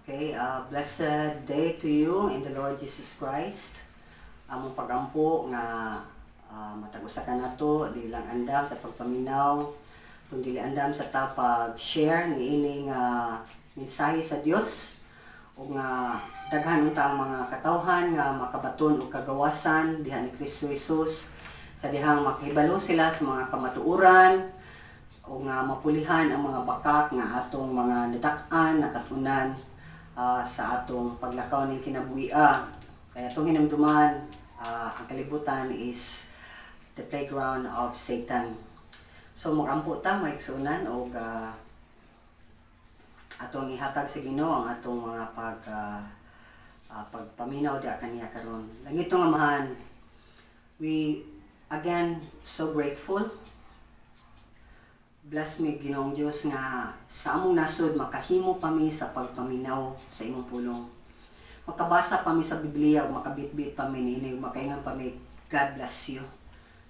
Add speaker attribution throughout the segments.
Speaker 1: Okay, blessed day to you in the Lord Jesus Christ. Among pagampo nga matag usa ka nato dili lang andam sa pagpaminaw kun dili andam sa ta pag-share niini nga mensahe sa Dios ug nga daghan unta ang mga katawhan nga makabaton og kagawasan diha ni Kristo Jesus sa dihang makahibalo sila sa mga kamatuoran o nga mapulihan ang mga bakak nga atong mga nadak-an, nakatunan sa atong paglakaw ning kinabuhia. Kaya atong hinumduman, ang kalibutan is the playground of Satan. So magampo ta, mga igsuonan, og atong ihatag sa Ginoo ang atong mga pagpaminaw diha kaniya karon. Langitnong Amahan, we again so grateful. Bless me, Ginoong Dios, nga sa among nasod makahimo pa mi sa pagpaminaw sa imong pulong. Makabasa pa mi sa Biblia ug makabitbit pa mi niini ug makaingon pa mi, "God bless you."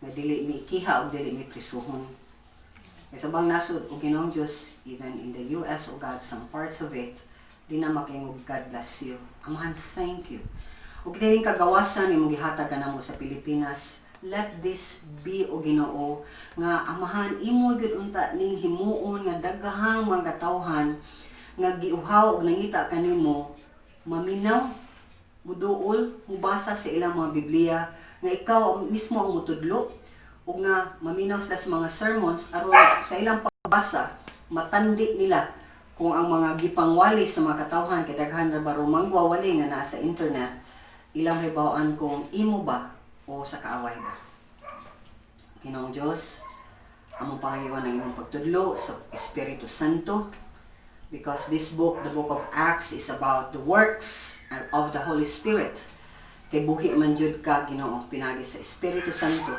Speaker 1: Nga dili mi ikiha ug dili mi prisuhon. Kay sa ubang nasod o Ginoong Dios, even in the US, O God, some parts of it, di na makaingon "God bless you." Amahan, thank you. Ug kining kagawasan imong gihatag kanamo sa Pilipinas, let this be, o Ginoo, nga Amahan, imo gyud unta ning himuon nga daghang mga katawhan nga giuhaw og nangita kanimo maminaw, muduol, mubasa sa ilang mga Biblia nga ikaw mismo ang mutudlo ug nga maminaw sila sa mga sermons aron sa ilang pagbasa matandi nila kung ang mga gipangwali sa mga katawhan, kay daghan ra ba mangwawali nga naa sa internet, ilang hibaw-an kung imo ba o sa kaaway ba. Ginoong Diyos, among pangayuan ang imong pagtudlo sa Espiritu Santo because this book, the book of Acts, is about the works of the Holy Spirit. Kay buhi man jud ka, Ginoo, pinagi sa Espiritu Santo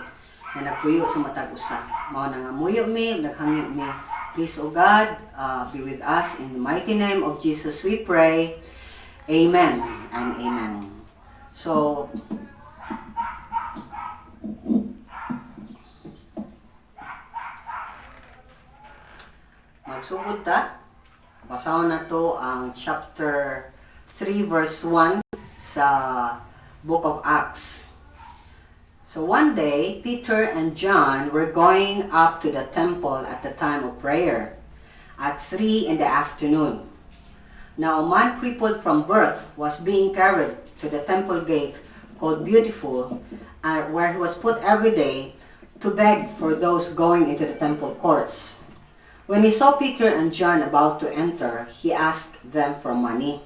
Speaker 1: nga nagpuyo sa matag usa. Mao na nga muyo mi, naghangyo mi. Please, O God, be with us. In the mighty name of Jesus we pray. Amen and amen. So, magsugod ta. Basahon nato ang chapter 3 verse 1 sa book of Acts. So one day, Peter and John were going up to the temple at the time of prayer at 3 in the afternoon. Now a man crippled from birth was being carried to the temple gate called Beautiful, where he was put every day to beg for those going into the temple courts. When he saw Peter and John about to enter, he asked them for money.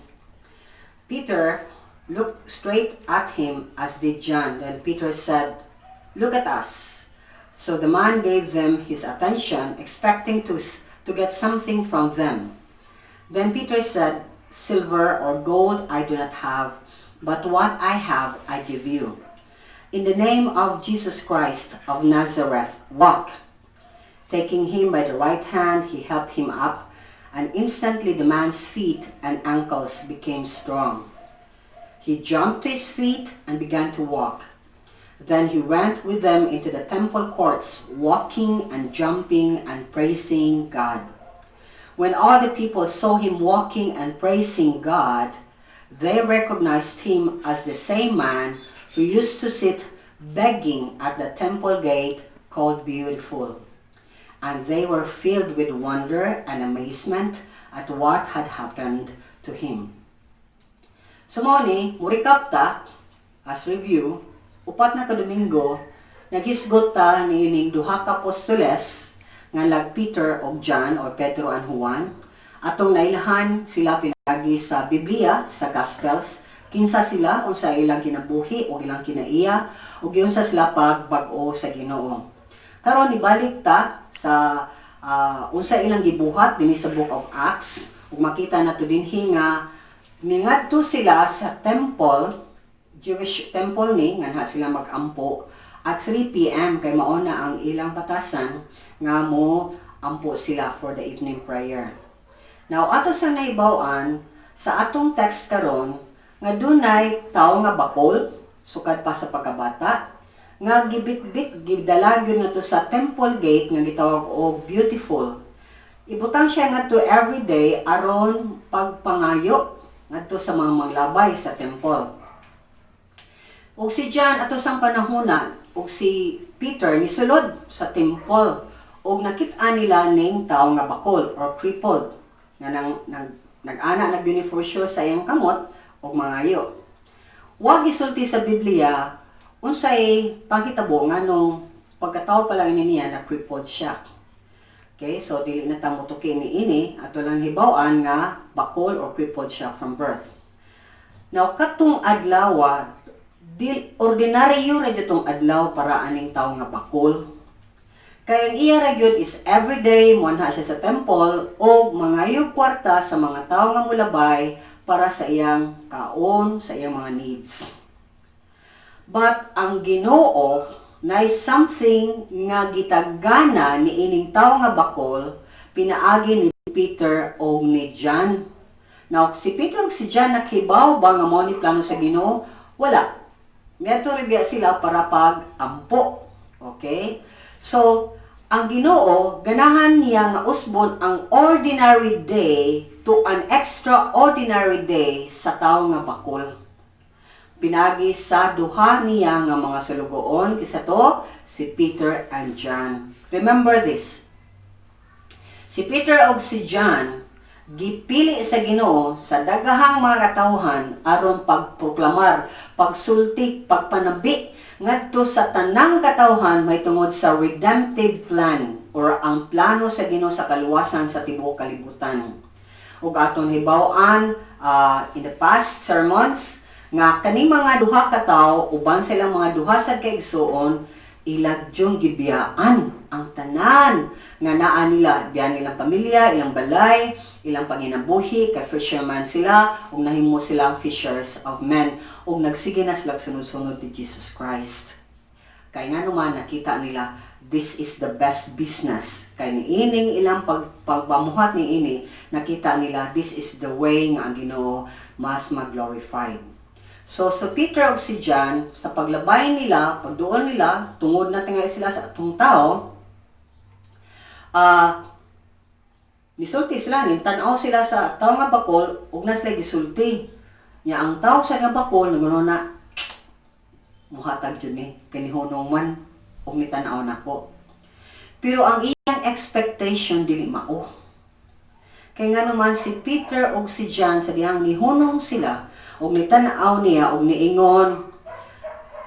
Speaker 1: Peter looked straight at him, as did John. Then Peter said, "Look at us." So the man gave them his attention, expecting to get something from them. Then Peter said, "Silver or gold I do not have, but what I have I give you. In the name of Jesus Christ of Nazareth, walk." Taking him by the right hand, he helped him up, and instantly the man's feet and ankles became strong. He jumped to his feet and began to walk. Then he went with them into the temple courts, walking and jumping and praising God. When all the people saw him walking and praising God, they recognized him as the same man who used to sit begging at the temple gate called Beautiful. And they were filled with wonder and amazement at what had happened to him. So mao ni, mo-recap ta, as review, 4 na ka Domingo, naghisgot ta niining duha ka apostoles nga lag Peter og John or Pedro and Juan. Atong nailhan sila pinagi sa Biblia, sa Gospels, kinsa sila, unsa ilang kinabuhi o ilang kinaiya, ug giunsa sila pagbag-o sa Ginoo. Karon ibalik ta sa unsa ilang gibuhat dinhi sa book of Acts ug makita nato dinhi nga ningadto sila sa temple, Jewish temple ni nga na sila magampo at 3 p.m. kay mao na ang ilang batasan nga mo ampo sila for the evening prayer. Now ato sa nahibaw-an sa atong text karon nga dunay tawo nga bakol sukad pa sa pagkabata nga gibitbit, gidala gyud ngadto sa temple gate nga gitawag og Beautiful. Ibutang siya ngadto every day aron pagpangayo. ngadto sa mga manglabay sa temple. Ug si John ato sang panahona ug si Peter nisulod sa temple ug nakit-an nila ning tawo nga bakol or crippled nga nang nag-ana nag for sa iyang kamot ug mangayo. Wa gisulti sa Biblia unsay panghitabo nganong pagkatawo pa lang ini niya na crippled siya. Okay, so dili na ta motuki ni ini, ato lang hibaw-an nga bakol or crippled siya from birth. Now katong adlaw, dil ordinaryo ra gyud tong adlaw para aning tawo nga bakol. Kay ang iya ra gyud is everyday moanha siya sa temple og mangayo kwarta sa mga tawo nga mulabay para sa iyang kaon, sa iyang mga needs. But ang Ginoo nay something nga gitagana ni ining tawo nga bakol pinaagi ni Peter og ni John. Now, si Peter ug si John nakibaw ba nga mao ni plano sa Ginoo? Wala. Ngadto ra biya sila para pag-ampo. Okay? So, ang Ginoo ganahan niya nga usbon ang ordinary day to an extraordinary day sa tawo nga bakol. Pinaagi sa duha niya nga mga sulugoon, kinsa to si Peter and John. Remember this. Si Peter ug si John gipili sa Ginoo sa daghang mga katawhan aron pagproklamar, pagsulti, pagpanabi ngadto sa tanang katawhan mahitungod sa redemptive plan or ang plano sa Ginoo sa kaluwasan sa tibuok kalibutan. Ug aton hibaw-an in the past sermons nga kaning mga duha ka tawo uban silang mga duha sa kaigsuon, ila gyung gibiyaan ang tanan nga naa nila, biyaan ilang pamilya, ilang balay, ilang panginabuhi, kay fisherman sila, ug nahimo sila fishers of men, ug nagsige na sila sunod-sunod ni Jesus Christ. Kay nga naman nakita nila this is the best business. Kay niining ilang pagpamuhat ni ini, nakita nila this is the way nga ang Ginoo mas mag-glorified. So Peter ug si John, sa paglabay nila, pagduol nila, tungod na tingali sila sa atong tao, nisulti sila, tan-aw sila sa tao nga bakol, ug na sila gisulti. Nya ang tao sa nga bakol, naguno na, muhatag jud ni, kanihunong man, ug nitan-aw nako. Pero ang iyang expectation dili mao. Kay nga naman si Peter ug si John, sa dihang nihunong sila, ug nitan-aw niya ug niingon,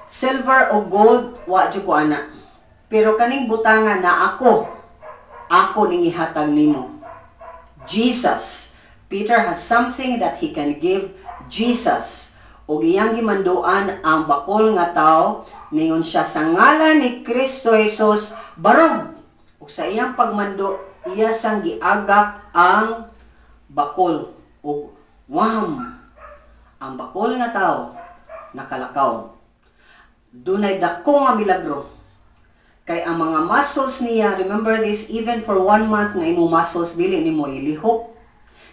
Speaker 1: "Silver o gold wa jud ko ana. Pero kaning butanga na ako, ako ning ihatag nimo. Jesus." Peter has something that he can give Jesus. Ug iyang gimanduan ang bakol nga tao, ningon siya, "Sa ngalan ni Kristo Jesus, barog." Ug sa iyang pagmando, iya sang giagak ang bakol. Ug wham! Ang bakol nga tao nakalakaw. Dunay dako nga milagro. Kay ang mga muscles niya, remember this, even for one month nga imong muscles dili nimo ilihok,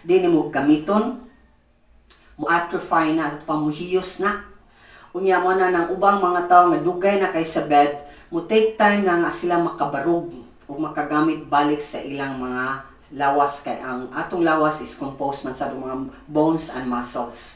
Speaker 1: di nimo gamiton, mo atrophy na, pamuhiyos na. Unya mo na ng ubang mga tao nga dugay na kay sa bed, mo take time na nga sila makabarog o makagamit balik sa ilang mga lawas, kay ang atong lawas is composed man sa mga bones and muscles.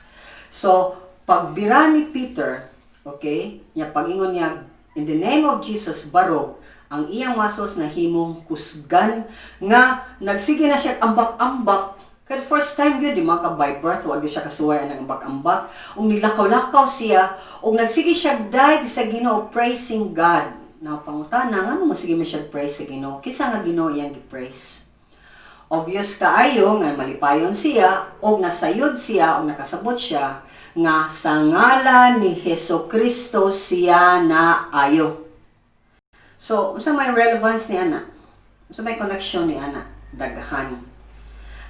Speaker 1: So, pagbira ni Peter, okay, niya pagingon niya, "In the name of Jesus, barog," ang iyang muscles na himong kusgan nga nagsige na siya ambak-ambak. Kay first time yun, di mga ka by birth, wag siya kasuway ang ambak-ambak. Ug nilakaw-lakaw siya, ug nagsige siya dayeg sa Ginoo, praising God. Na pangutana, nga mo sige mo siya praise sa Ginoo? Kinsa nga Ginoo iyang gi-praise? Obvious kaayo nga malipayon siya og nasayod siya og nakasabot siya nga sa ngalan ni Heso Kristo siya na ayo. So, unsa may relevance ni ana? Unsa may connection ni ana? Daghan.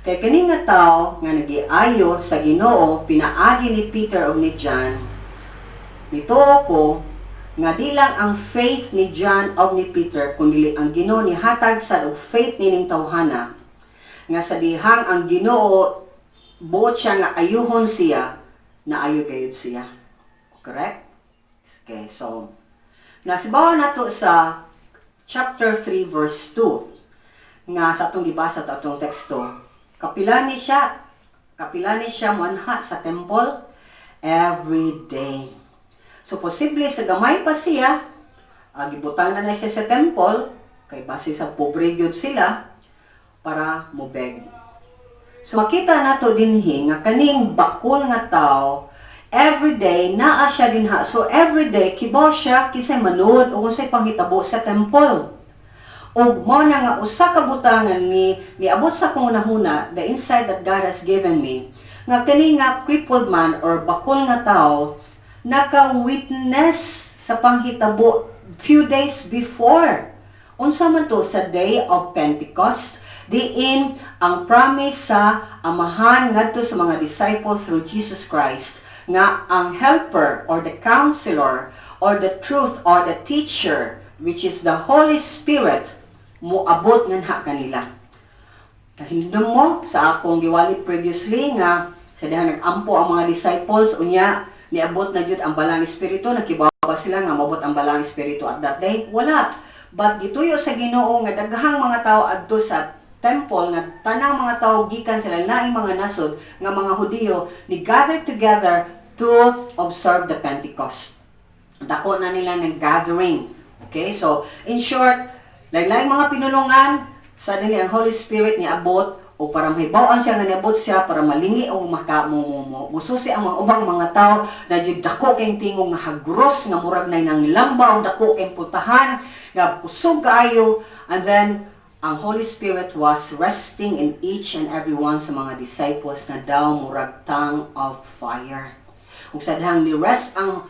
Speaker 1: Kay kani nga tao nga nagiayo sa Ginoo pinaagi ni Peter ug ni John, nituo ko nga di lang ang faith ni John o ni Peter kundi ang Ginoo nihatag sa og faith nining tawhana nga sa dihang ang Ginoo buot siya nga ayuhon siya, na ayo gayud siya. Correct? Okay, so nasibawan nato sa chapter 3 verse 2 nga sa atong gibasa sa atong teksto. Kapila ni siya Kapila ni siya moanha sa temple? Every day. So posible sa gamay pa siya, gibutang na na siya sa temple, kay base sa pobre gyud sila, para mobeg. So makita nato dinhi nga kaning bakol nga tao, every day naa siya dinha. So every day kibaw siya kinsay manuod o unsay panghitabo sa temple. Ug mao na nga usa ka butangan ni niabot sa akong hunahuna, the insight that God has given me, nga kani nga crippled man or bakol nga tao naka-witness sa panghitabo few days before. Unsa man to? Sa day of Pentecost, diin ang promise sa Amahan ngadto sa mga disciples through Jesus Christ nga ang helper or the counselor or the truth or the teacher, which is the Holy Spirit, moabot nganha kanila. Kahindom mo sa akong giwali previously nga sa diha nag-ampo ang mga disciples, unya niabot na jud ang Balaang Espiritu, nakibaw ba sila nga moabot ang Balaang Espiritu at that day? Wala. But gituyo sa Ginoo nga daghang mga tao adto sa temple, nga tanang mga tao gikan sa laing mga nasod nga mga Hudiyo ni gather together to observe the Pentecost. Dako na nila ng gathering. Okay, so in short, lain mga pinulungan, suddenly ang Holy Spirit niabot o para mahibaw-an siya nga niabot siya, para malingi o maka mo mo mo mususi ang mga ubang mga tao na jud dako kay tingog nga hagros nga murag na nang lamba og dako kay putahan nga kusog kaayo. And then ang Holy Spirit was resting in each and every one sa mga disciples na daw murag tongue of fire. Ug sa dihang ni rest ang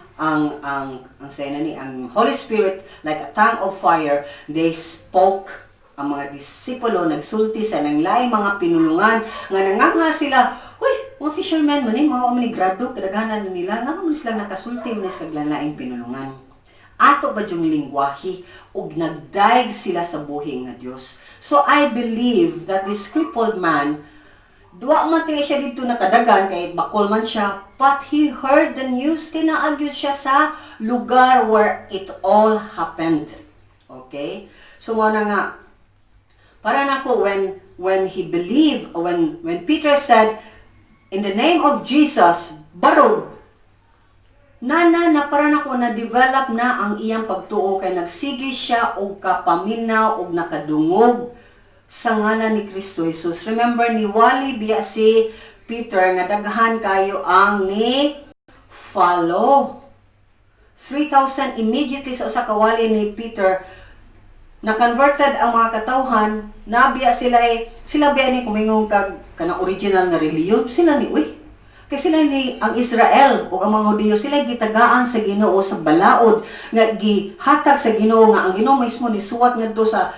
Speaker 1: say na ni ang Holy Spirit like a tongue of fire, they spoke. Ang mga disipulo nagsulti sa nang laing mga pinulungan nga nanganga sila, "Uy, mga fishermen man ni, mga man ni grado, kadaghanan nila, nga man sila nakasulti man sa laing pinulungan? Ato ba yung lingwahe?" Ug nagdaig sila sa buhi nga Dios. So I believe that this crippled man, duwa man kay siya dito nakadagan kay bakol man siya, but he heard the news kay naa gyud siya sa lugar where it all happened. Okay, so mao na nga para nako, when he believed, when Peter said, "In the name of Jesus, barog na na na," para nako na develop na ang iyang pagtuo kay nagsige siya og kapaminaw og nakadungog sa ngalan ni Kristo Jesus. Remember, ni wali biya si Peter nga daghan kayo ang ni follow. 3,000 immediately sa usa ka wali ni Peter, na converted ang mga katawhan. Nabiya sila eh, sila biya ni kumingon kag kanang original nga relihiyon sila ni, uy, kay sila ni ang Israel o ang mga Hudiyo, sila gitagaan sa Ginoo sa balaod nga gihatag sa Ginoo, nga ang Ginoo mismo ni suwat ngadto sa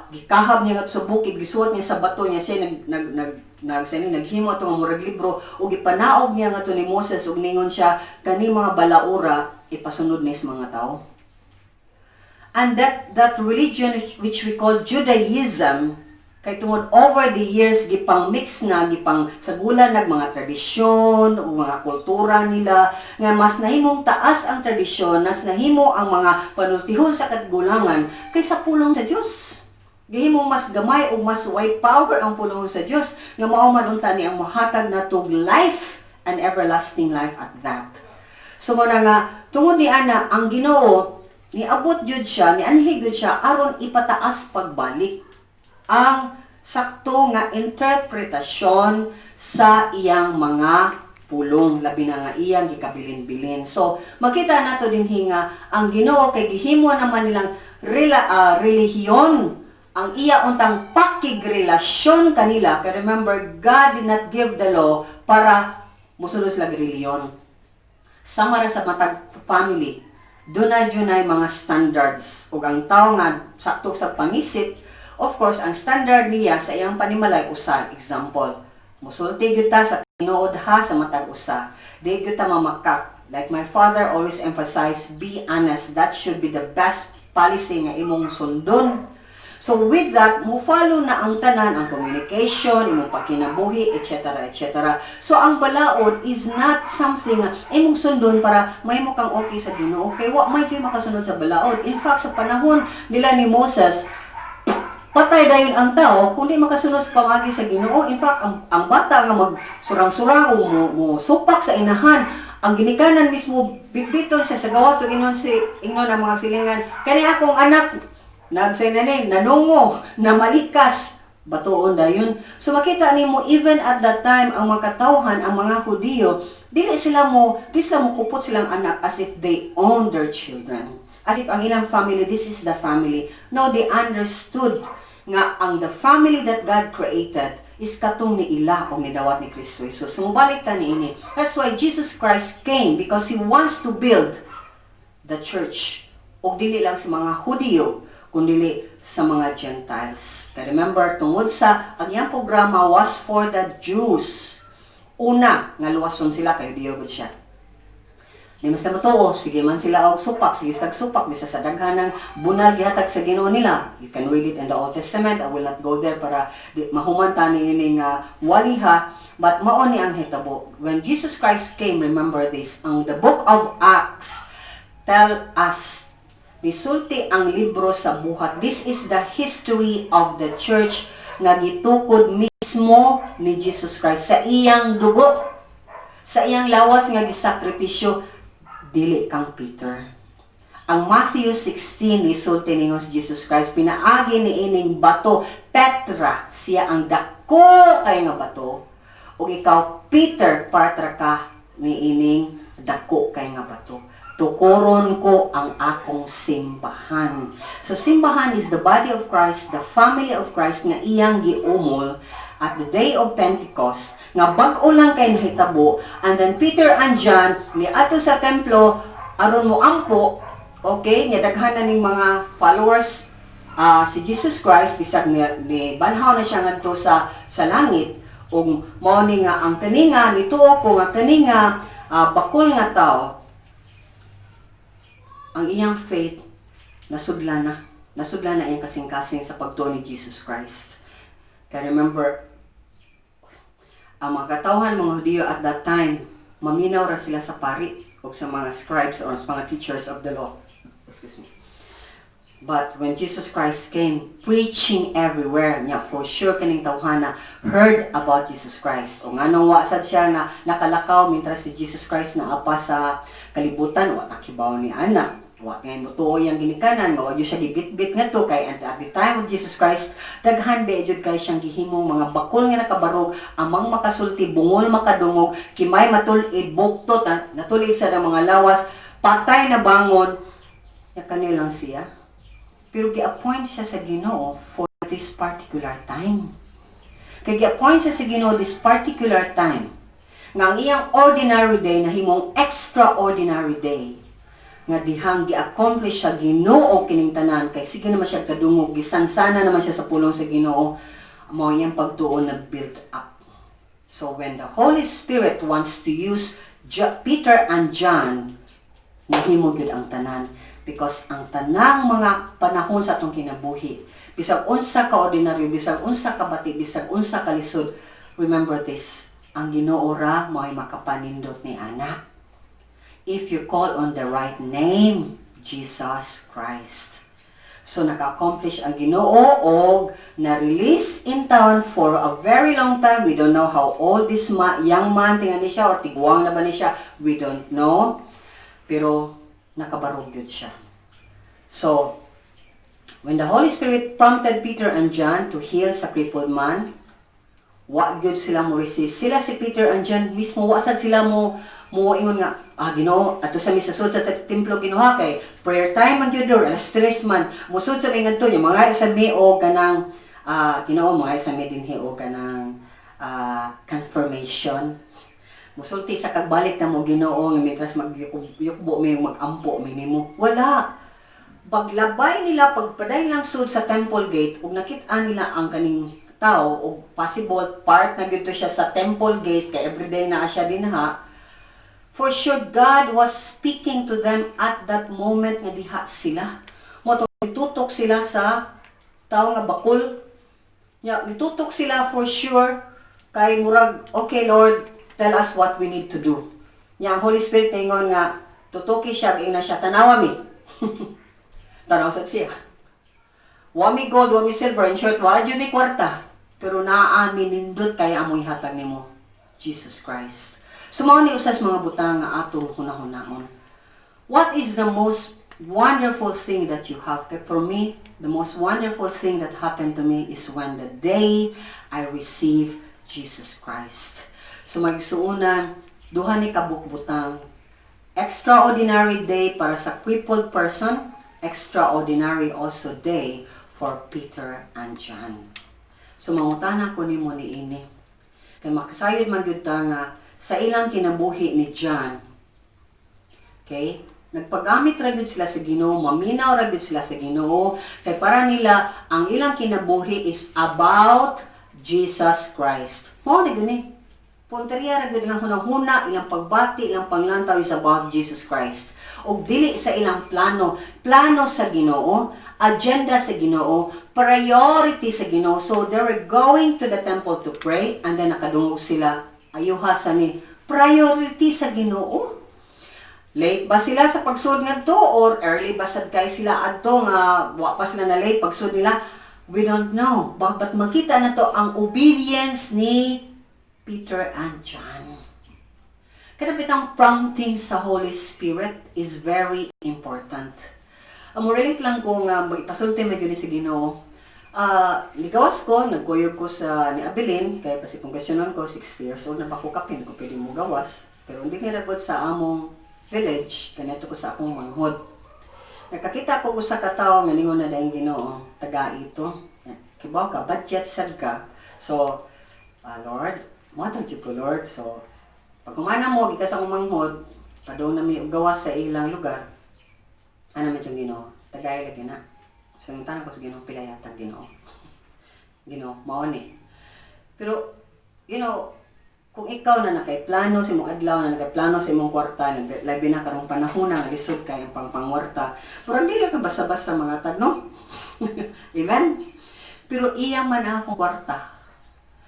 Speaker 1: gikahab niya ngadto sa bukid, gisuwat niya sa bato niya, siya nag nag nag nag sa naghimo ato nga murag libro ug gipanaog niya ngadto ni Moses ug ningon siya, "Kani mga balaura ipasunod ni sa mga tao." And that religion which we call Judaism, kay tungod over the years gipang mix na, gipang sagulan nag mga tradisyon o mga kultura nila nga mas nahimong taas ang tradisyon, mas nahimo ang mga panultihon sa katigulangan kaysa pulong sa Dios. Gihimong mas gamay o mas white power ang pulong sa Dios nga mao man unta ni ang mohatag natog life and everlasting life at that. So mo na nga tungod ni ana, ang Ginoo niabot jud siya, nianhi jud siya aron ipataas pagbalik ang sakto nga interpretasyon sa iyang mga pulong, labi na nga iyang gikabilin-bilin. So makita nato dinhi nga ang Ginoo kay gihimo naman nilang relihiyon ang iya untang pakigrelasyon kanila. Kay remember, God did not give the law para musunod sila relihiyon. Sama ra sa matag family, doon na mga standards ug ang tao nga sakto sa pangisip, of course ang standard niya sa iyang panimalay usa. Example, musulti gyud ta sa tinuod ha sa matag usa, di gyud ta mamakak. Like my father always emphasize, be honest. That should be the best policy nga imong sundon. So with that, mo follow na ang tanan, ang communication, imong pakinabuhi, etc. etc. So ang balaod is not something nga imong sundon para mahimo kang okay sa Ginoo. Kay wa may kayo makasunod sa balaod. In fact, sa panahon nila ni Moses, Patay dayon ang tao kung di makasunod sa pamaagi sa Ginoo. In fact, ang bata nga magsurang-surang o mo supak sa inahan, ang ginikanan mismo bitbiton siya sa gawas ug ingon si ingon ang mga silingan, "Kani akong anak nagsay na ni nanungo na malikas, batuon dayon." So makita nimo, even at that time, ang mga katawhan, ang mga Hudiyo, dili sila mo kupot silang anak as if they own their children. As if ang ilang family, this is the family. No, they understood nga ang the family that God created is katong ni ila o nidawat ni Kristo Jesus. So mubalik ta niini. That's why Jesus Christ came, because He wants to build the church. O dili lang sa mga Hudiyo, kundi sa mga Gentiles. Kaya remember, tungod sa ang iyang programa was for the Jews. Una, nga luwason sila kay Hudiyo gud siya. Di mas na matuo, sige man sila og supak, sige sila supak, bisa sa daghan ng bunal gihatag sa Ginoo nila. You can read it in the Old Testament. I will not go there para di, mahuman ta ni ining waliha. But mao ni ang hitabo. When Jesus Christ came, remember this, ang the Book of Acts tell us, nisulti ang Libro sa Buhat. This is the history of the church nga gitukod mismo ni Jesus Christ sa iyang dugo, sa iyang lawas nga gisakripisyo, dili kang Peter. Ang Matthew 16 nisulti ningon si Jesus Christ pinaagi ni ining bato, Petra, siya ang dako kay nga bato, ug ikaw, Peter, partra ka ni ining dako kay nga bato. Tukuron ko ang akong simbahan. So simbahan is the body of Christ, the family of Christ nga iyang giumol at the day of Pentecost nga bag-o lang kay nahitabo, and then Peter and John niadto sa templo aron mo ampo, okay, nga daghan na ning mga followers si Jesus Christ bisag ni banhaw na siya ngadto sa langit, ug mao ni nga ang kaninga nituo ko nga kaninga bakol nga tao, ang iyang faith nasudla na iyang kasing-kasing sa pagtuo ni Jesus Christ. Kaya remember, ang mga katawhan, mga Hudiyo at that time, maminaw ra sila sa pari o sa mga scribes or sa mga teachers of the law. Excuse me. But when Jesus Christ came preaching everywhere, niya for sure kaning tawhana heard about Jesus Christ. O nganong wa sad siya na nakalakaw mintras si Jesus Christ naa pa sa kalibutan, wa ta kibaw ni ana. Wa ngay motuo iyang ginikanan, nga wa jud siya gibitbit ngadto kay at the time of Jesus Christ, daghan ba jud kay siyang gihimong mga bakol nga nakabarog, amang makasulti, bungol makadungog, kimay matul-id, buktot, natuli sa mga lawas, patay na bangon, ya kanilang siya. Pero gi-appoint siya sa Ginoo for this particular time. Kay gi-appoint siya sa Ginoo this particular time. Nga ang iyang ordinary day nahimong extraordinary day. Nga dihang gi-accomplish sa Ginoo kining tanan kay sige naman siya kadungog, gisansana naman siya sa pulong sa Ginoo, mao iyang pagtuo na built up. So when the Holy Spirit wants to use Peter and John, nahimo gyud ang tanan because ang tanang mga panahon sa atong kinabuhi, bisag unsa ka ordinaryo, bisag unsa ka bati, bisag unsa ka lisod, remember this, ang Ginoo ra mao'y makapanindot ni ana if you call on the right name, Jesus Christ. So naka-accomplish ang Ginoo og na-release in town for a very long time. We don't know how old this young man tingali siya or tiguang na ba ni siya. We don't know. Pero nakabarog yun siya. So, when the Holy Spirit prompted Peter and John to heal sa crippled man, wa gyud sila mo resist. Sila si Peter and John mismo, wa sad sila mo ingon nga, "Ah, Ginoo, adto sa mi sa sud sa templo, Ginoo, kay prayer time man gyud or alas 3 man. Musud sa mi ngadto nya mga sa mi og kanang Ginoo, mga sa mi dinhi og kanang confirmation. Musulti sa kagbalik na mo, Ginoo, nga mitras magyukbo mi, magampo mi nimo." Wala. Paglabay nila, pagpaday lang sud sa temple gate, ug nakit-an nila ang kaning tao, ug possible part na gyud to siya sa temple gate kay everyday na siya dinha. For sure God was speaking to them at that moment nga diha sila. Mo to nitutok sila sa tao nga bakol. Nya nitutok sila for sure kay murag, "Okay Lord, tell us what we need to do." Nya ang Holy Spirit ningon nga tutuki siya, ingna siya, "Tanawa mi." Tanaw sad siya. Wa mi gold, wa mi silver, in short, wa jud mi kwarta. Pero naa mi nindot kay among ihatag nimo, Jesus Christ. So mao ni usas mga butang nga atong hunahunaon. What is the most wonderful thing that you have? Kay for me, the most wonderful thing that happened to me is when the day I receive Jesus Christ. So magsuunan, duha ni kabukbutang. Extraordinary day para sa crippled person, extraordinary also day for Peter and John. So mangutana ko nimo niini. Kay makasayod man gyud ta nga sa ilang kinabuhi ni John, okay? Nagpagamit ra gyud sila sa Ginoo, maminaw ra gyud sila sa Ginoo, kay para nila ang ilang kinabuhi is about Jesus Christ. Mao na gani. Punteriya ra gyud ilang hunahuna, ilang pagbati, ilang panglantaw is about Jesus Christ. Ug dili sa ilang plano, plano sa Ginoo, agenda sa Ginoo, priority sa Ginoo. So they were going to the temple to pray and then nakadungog sila ayuha sa ni priority sa Ginoo. Late ba sila sa pagsud ngadto or early ba sad kay sila adto nga wa pa sila na late pagsud nila? We don't know. But makita na to ang obedience ni Peter and John. Kada bitang prompting sa Holy Spirit is very important. Ang mo-relate lang ko nga magpasulti man gyud ni sa Ginoo. Nigawas ko, nagkuyog ko sa ni Abilin, kaya pasi kung questionon ko, 60 years old na ba ko kapin, ko pwede mo gawas. Pero hindi nilabot sa among village, kanito ko sa akong manghod. Nakakita ko usa ka tawo nga ningon na dayong Ginoo, taga ito. Kibaw ka, budget sad ka. So, Lord, mo jud ko, Lord. So, pag humana mo, gikas akong manghod, padung na mi og gawas sa ilang lugar. Ano man yung Ginoo? Tagay lagi na. So, yung tanong ko sa Ginoo, pila yata Ginoo? Ginoo, mao ni. Pero, kung ikaw na nakay plano sa imong adlaw, na nakay plano sa imong kwarta, labi na karong panahon na nga lisod kay ang pangpangwarta, pero hindi lang ka basta-basta mga tag, no? Amen? Pero iya man ang akong kwarta.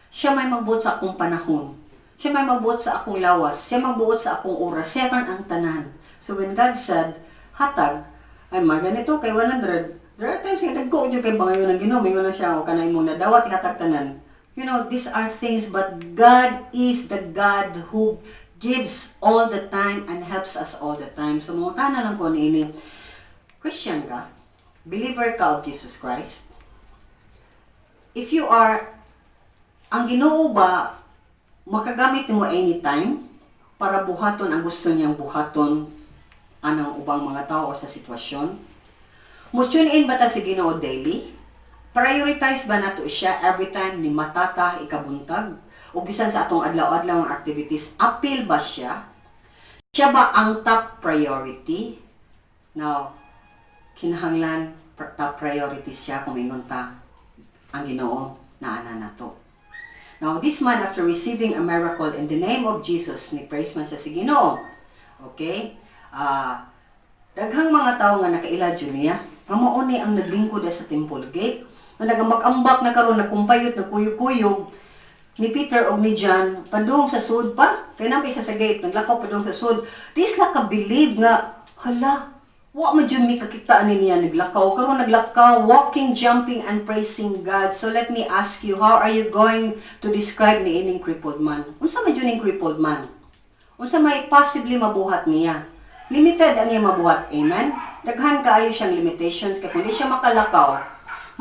Speaker 1: Siya may magbuot sa akong panahon. Siya may magbuot sa akong lawas. Siya magbuot sa akong oras. Siya man ang tanan. So when God said, hatag, ay mga ganito kay 100, there are times nga nagko jud kay bangayon ng Ginoo, mingon na siya, o kanay mo na dawat ihatag tanan. These are things, but God is the God who gives all the time and helps us all the time. So, mangutana lang ko niini, Christian ka? Believer ka of Jesus Christ? If you are, ang Ginoo ba, makagamit mo anytime para buhaton ang gusto niyang buhaton anang ubang mga tao o sa sitwasyon? Mo tune in ba ta sa Ginoo daily? Prioritize ba nato siya every time ni matata ikabuntag? O bisan sa atong adlaw-adlaw ang activities, apil ba siya? Siya ba ang top priority? Now, kinahanglan top priority siya kung ingon ta ang Ginoo na ana nato. Now, this man, after receiving a miracle in the name of Jesus, ni praise man siya sa Ginoo. Okay? Daghang mga tao nga nakaila jud niya. Nga mao ni ang naglingkod sa temple gate. Nga nagamag-ambak na karon, nagkumpayot, nagkuyog-kuyog ni Peter og ni John padung sa sud pa. Kay naa siya sa gate, naglakaw padung sa sud. Di sila ka-believe nga hala, wa man jud mi kakita ani niya naglakaw. Karon naglakaw, walking, jumping and praising God. So let me ask you, how are you going to describe ni ining crippled man? Unsa man jud ning crippled man? Unsa may possibly mabuhat niya? Limited ang iyang mabuhat, amen? Daghan kaayo siyang limitations kay kung di siya makalakaw,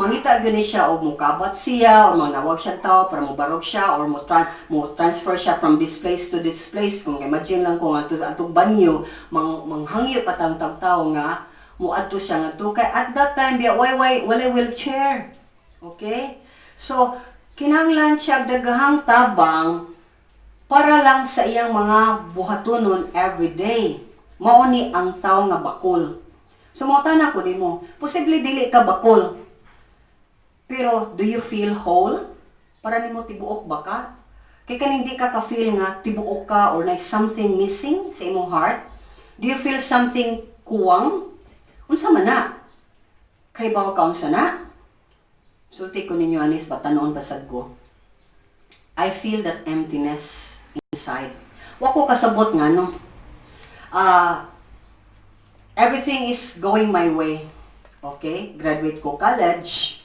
Speaker 1: mangita gyud ni siya og mukabat siya or manawag siya tao para mobarog siya or mo transfer siya from this place to this place. Kung imagine lang ko nga atong banyo, manghangyo pa tang tao nga muadto siya ngadto kay at that time biya way way walay wheelchair. Okay? So kinahanglan siya daghang tabang para lang sa iyang mga buhatonon every day. Mao ni ang tao nga bakol. So mangutana ko nimo, posible dili ka bakol. Pero do you feel whole? Para nimo tibuok ba ka? Kay kaning di ka ka-feel nga tibuok ka or like something missing sa imong heart? Do you feel something kuwang? Unsa man na? Kay bawo ka unsa na? Sulti ko ninyo anis batanon basag ko. I feel that emptiness inside. Wa ko kasabot nga no. Everything is going my way. Okay, graduate ko college,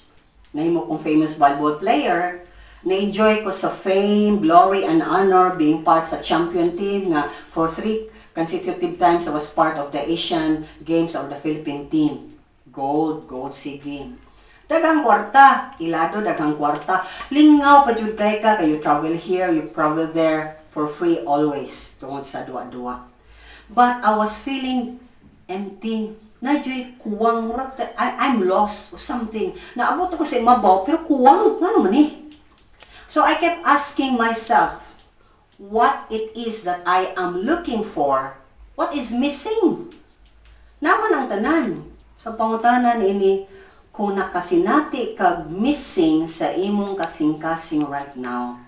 Speaker 1: nahimo kong famous volleyball player, na-enjoy ko sa fame, glory, and honor being part sa champion team nga for three consecutive times I was part of the Asian Games of the Philippine team. Gold, gold, sige. Daghang kwarta, ilado daghang kwarta. Lingaw pa jud kay ka, kay you travel here, you travel there for free always tungod sa duwa-duwa. But I was feeling empty. Naa juy kuwang, murag I'm lost or something. Naabot ako sa imabaw pero kuwang, ngano man eh? So I kept asking myself what it is that I am looking for. What is missing? Naa man ang tanan. Sa pangutanan ini, kung nakasinati kag missing sa imong kasing-kasing right now,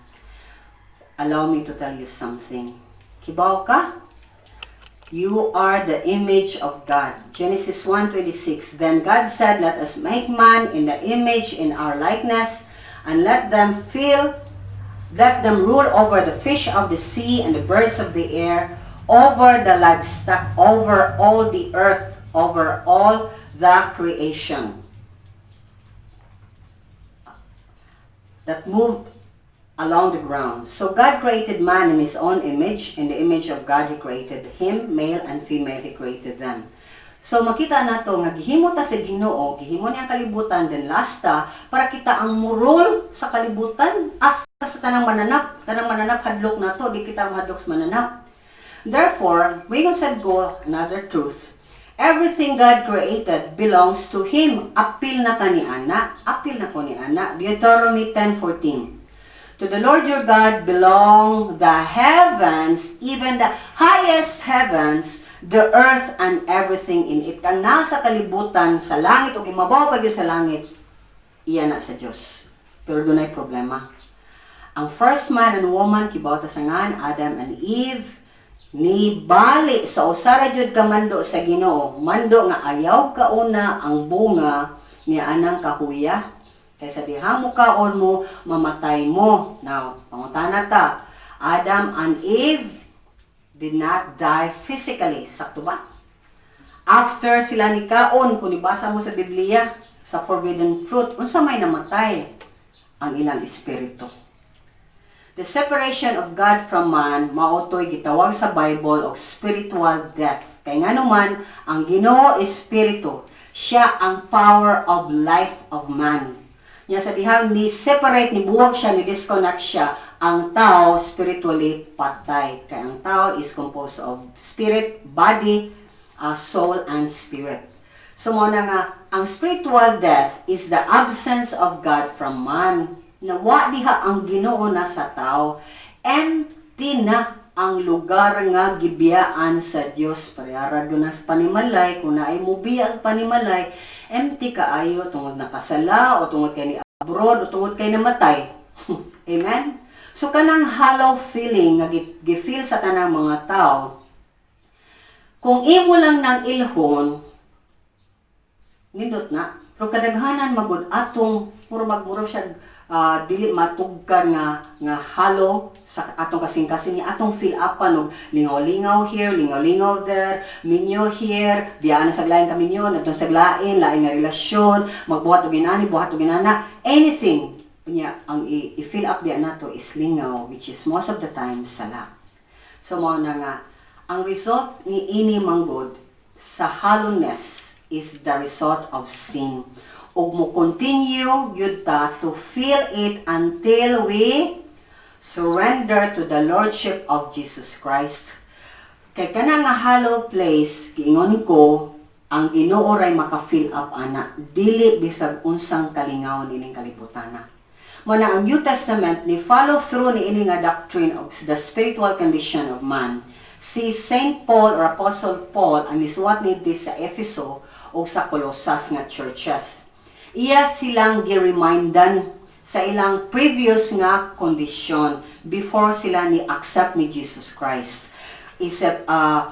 Speaker 1: allow me to tell you something. Kibaw ka? You are the image of God. Genesis 1:26. Then God said, "Let us make man in the image in our likeness, and let them rule over the fish of the sea and the birds of the air, over the livestock, over all the earth, over all the creation that moved along the ground." So God created man in His own image. In the image of God He created him, male and female He created them. So makita nato nga gihimo ta sa Ginoo, gihimo niya ang kalibutan, then lasta para kita ang mo-rule sa kalibutan hasta sa tanang mananap hadlok nato, di kita ang hadlok sa mananap. Therefore, we said go another truth. Everything God created belongs to Him. Apil na ka ni ana, apil na ko ni ana. Deuteronomy 10:14. To the Lord your God belong the heavens, even the highest heavens, the earth and everything in it. Ang nasa kalibutan sa langit o imabaw pa gyud sa langit, iya na sa Dios. Pero dunay problema. Ang first man and woman, kibaw ta sa ngan, Adam and Eve, ni bali sa usa ra jud ka mando sa Ginoo, mando nga ayaw kauna ang bunga ni anang kahuya. Kaysa diha mo kaon mo, mamatay mo. Now, pangutana ta, Adam and Eve did not die physically. Sakto ba? After sila ni kaon, kung ibasa mo sa Biblia, sa forbidden fruit, unsa may namatay? Ang ilang espiritu. The separation of God from man mao to'y gitawag sa Bible og spiritual death. Kay ngano man ang Ginoo espiritu, siya ang power of life of man. Nya sa dihang ni separate, ni buwag siya, ni disconnect siya, ang tao spiritually patay. Kay ang tao is composed of spirit, body, soul, and spirit. So mao na nga, ang spiritual death is the absence of God from man. Nawa diha ang Ginoo na sa tao. Empty na ang lugar nga gibiyaan sa Dios. Parehara gyud na sa panimalay, kung naay mubiya sa panimalay, empty kaayo tungod nakasala o tungod kay ni abroad o tungod kay namatay. Amen? So kanang hollow feeling nga gi-feel sa tanang mga tao, kung imo lang nang ilhon, nindot na. Pero kadaghanan magud atong puro magmuro siya dili matugkan nga hollow sa atong kasing-kasing niya atong fill upan og lingaw-lingaw here, lingaw-lingaw there, minyo here, biyaan na sa lain ka minyo, nadto sa lain, lain nga relasyon, magbuhat og inani, buhat og inana, anything. Unya ang i-fill up diya nato is lingaw, which is most of the time sala. So mao na nga ang result ni ini manggod sa hollowness is the result of sin. Ug mo continue gyud ta to feel it until we surrender to the Lordship of Jesus Christ. Kay kana nga hollow place, giingon ko, ang Ginoo ray maka-fill up ana, dili bisag unsang kalingaw nining kalibutana. Mao na ang New Testament ni follow through ni ini nga doctrine of the spiritual condition of man. Si Saint Paul or Apostle Paul ang nisuwat ni sa Efeso o sa Colosas nga churches. Iya silang gi-remindan sa ilang previous nga kondisyon before sila ni accept ni Jesus Christ. Except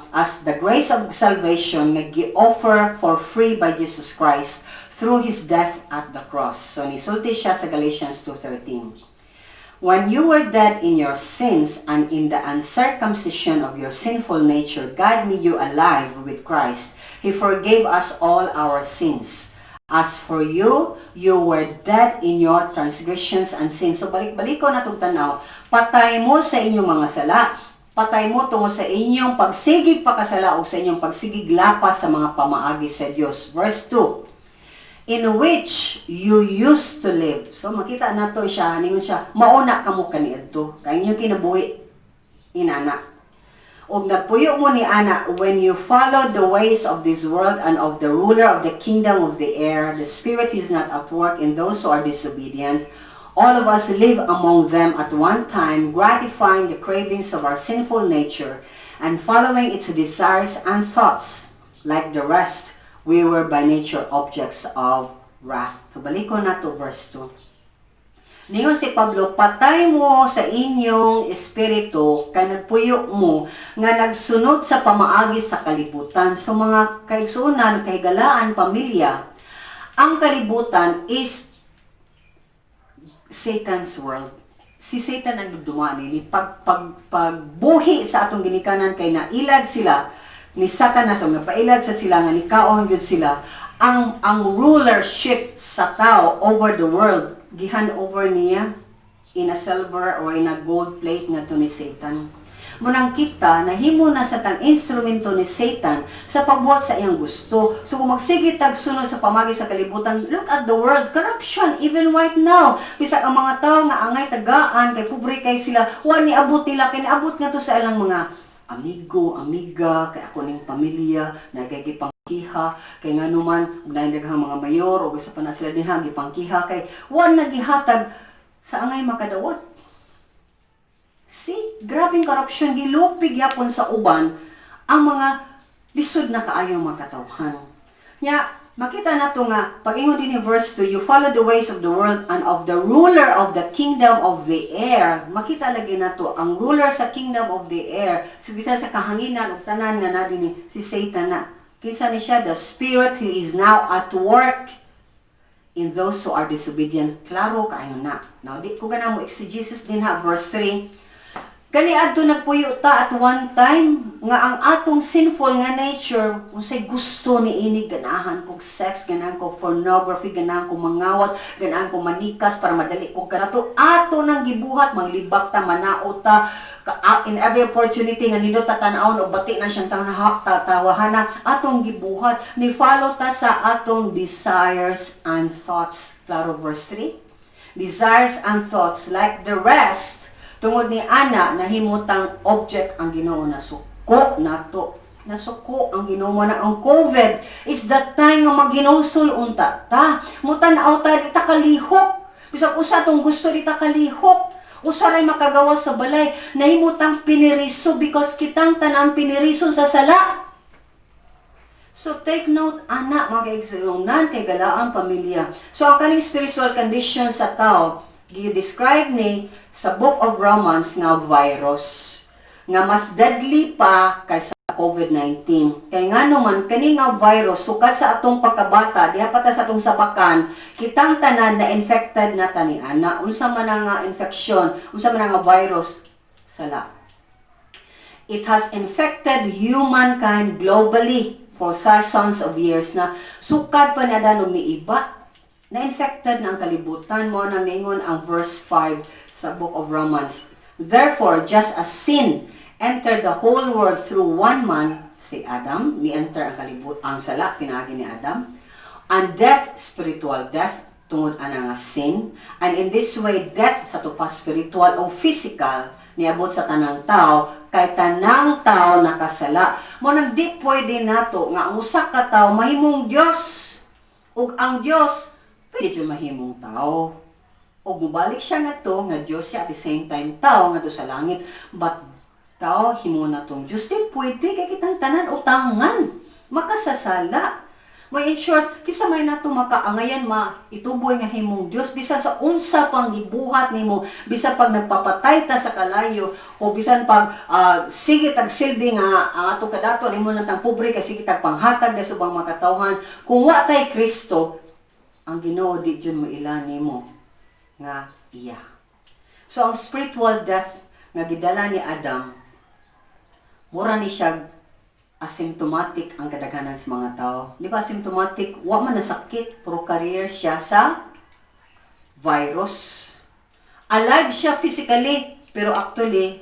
Speaker 1: as the grace of salvation nga gi-offer for free by Jesus Christ through His death at the cross. So nisulti siya sa Galatians 2:13. "When you were dead in your sins and in the uncircumcision of your sinful nature, God made you alive with Christ. He forgave us all our sins." As for you, you were dead in your transgressions and sins. So balik-balik ko na itong tanaw. Patay mo sa inyong mga sala. Patay mo tungod sa inyong pagsigig pakasala o sa inyong pagsigig lapas sa mga pamaagi sa Dios. Verse 2: In which you used to live. So makita nato siya, ningon siya, mauna kamo kaniadto. Kay inyong kinabuhi inana. Ug nagpuyo mo ni ana when you followed the ways of this world and of the ruler of the kingdom of the air, the spirit is now at work in those who are disobedient. All of us live among them at one time, gratifying the cravings of our sinful nature and following its desires and thoughts. Like the rest, we were by nature objects of wrath. So balik ko na to verse 2. Ningon si Pablo, patay mo sa inyong espiritu kay nagpuyo mo nga nagsunod sa pamaagi sa kalibutan. So mga kaigsuonan, kahigalaan, pamilya, ang kalibutan is Satan's world. Si Satan ang nagdumani ni pag pagbuhi sa atong ginikanan kay nailad sila ni Satanas o napailad sa sila nga nikaon gyud sila ang rulership sa tao over the world, gihan over niya in a silver or in a gold plate nga to ni Satan. Munang kita, nahimo na sa tang instrumento ni Satan sa pagbuhat sa iyang gusto. So kung magsige tag sunod sa pamagi sa kalibutan, look at the world, corruption, even right now. Bisag ang mga tao nga angay tagaan, kay pobre kay sila, wa ni abot nila, kay niabot nga to sa ilang mga amigo, amiga, kay ako ning pamilya, nagagipangkiha, kay nga numan, ug naay daghang mga mayor, o sa pa na sila dinha, gipangkiha, kay wa nagihatag sa angay makadawat. See, grabing corruption, gilupi gyapon sa uban ang mga lisod na kaayo makatawhan. Nya, makita nato nga, pag-ingon din ni verse 2, you follow the ways of the world and of the ruler of the kingdom of the air. Makita lagi nato ang ruler sa kingdom of the air, sa bisan sa kahanginan ug tanan nga na din si Satan na. Kinsa ni siya? The spirit who is now at work in those who are disobedient. Klaro kaayo na. Now, di ko gana mo exegesis din ha, verse 3. Kani adto nagpuyo ta at one time nga ang atong sinful nga nature, unsay gusto ni ini, ganahan kog sex, ganahan kog pornography, ganahan kog mangawat, ganahan kog manikas para madali kog kanato, ato nang gibuhat, manglibak ta, manaot ta, in every opportunity nga nindot ta tan-awon og bati na siyang tawhana, atong gibuhat, ni follow ta sa atong desires and thoughts. Klaro verse 3, desires and thoughts. Like the rest, tungod ni ana nahimutang object ang Ginoo, nasuko nato, nasuko ang Ginoo na ang COVID is the time nga maghinulsol unta ta, mutan-aw ta, di ta kalihok, bisag usa tong gusto, di ta kalihok, usa ray makagawa sa balay, nahimutang piniriso because kitang tanan piniriso sa sala. So take note ana, mga kaigsuonan, kay galaan, pamilya. So ang kaning spiritual condition sa tao gi-describe ni sa Book of Romans nga virus nga mas deadly pa kaysa COVID-19. Kay nga naman kani nga virus, sukad sa atong pagkabata, diha pa ta sa atong sabakan, kitang tanan na infected na tani ana. Unsa man ang nga infection, unsa man ang nga virus? Sala. It has infected humankind globally for thousands of years na. Sukad pa na og miiba, na-infected na ang kalibutan mo nang ningon ang verse 5 sa Book of Romans. Therefore, just as sin entered the whole world through one man, si Adam, ni-enter ang kalibut ang sala pinaagi ni Adam, and death, spiritual death, tungod ana nga sin, and in this way death sa tupa spiritual o physical niabot sa tanang tao kay tanang tao nakasala. Mo nang di pwede nato nga ang usa ka tawo mahimong Dios ug ang Dios pwede jud mahimong tao. Ug mobalik siya nga to nga Dios siya, at the same time tao nga sa langit. But tao himo na tong Dios, di pwede kay kitang tanan utangan makasasala. May in short, kisa may nato makaangayan ma ituboy nga himong Dios bisan sa unsa pang gibuhat nimo, bisan pag nagpapatay ta sa kalayo o bisan pag sige tag silbi nga ang atong kadato nimo na tang pobre kay sige tag panghatag sa ubang mga katawhan, kung wa tay Kristo, ang Ginoo di jud mo ila nimo nga iya. So ang spiritual death nga gidala ni Adam, mura ni siya Asymptomatic ang kadaghanan sa mga tao. Di ba asymptomatic? Wa man nasakit, pero carrier siya sa virus. Alive siya physically, pero actually,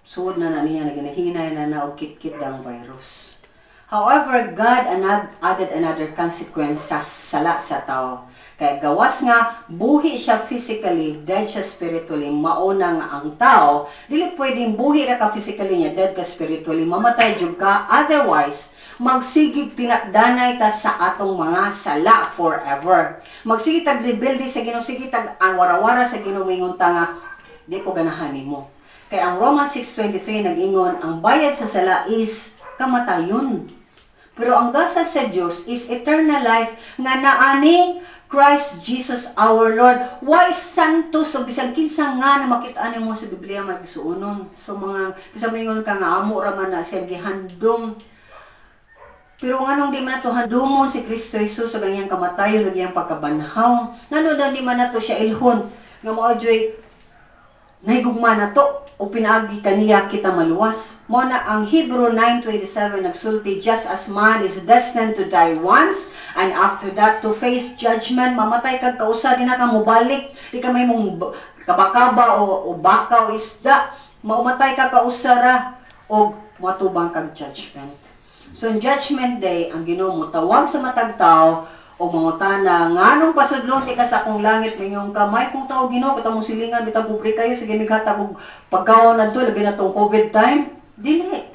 Speaker 1: suod na na niya, naginahinay na na og kit-kit ang virus. However, God added another consequence sa sala sa tao. Kaya gawas nga, buhi siya physically, dead siya spiritually, mauna nga ang tao, dili pwedeng buhi ra ka physically niya, dead ka spiritually, mamatay jud ka. Otherwise, magsigig tinakdanay ta sa atong mga sala forever. Magsige tag rebelde sa Ginoo, sige tag warawara sa Ginoo, mingon ta nga, "Di ko ganahan nimo." Kaya ang Romans 6:23 nag-ingon, ang bayad sa sala is kamatayon. Pero ang gasa sa Dios is eternal life nga naani Christ Jesus our Lord. Why santo so bisan kinsa nga na makita nimo sa Biblia magsuonon. So mga bisan moingon ka nga amo ra man na siya gihandom. Pero nganong di man nato handumon si Kristo Jesus ug ang iyang kamatayon ug iyang pagkabanhaw? Ngano daw di man nato siya ilhon nga mao juy nahigugma nato o pinaagi kaniya kita maluwas? Mo na ang Hebrew 9:27 nagsulti, "Just as man is destined to die once and after that to face judgment." Mamatay kag kausa, di na ka mobalik, di ka may mong kabakaba o baka o isda, maumatay ka kausa ra og matubang kag judgment. So in Judgment Day, ang Ginoo motawag sa matag tao o mangutana, "Nganong pasudlon ti ka sa akong langit?" Mingon ka, "May kong tao, Ginoo, katong mong silingan bitang pobre kayo, sige mighatag og pagkaon adto, labi na tong COVID time." Dili.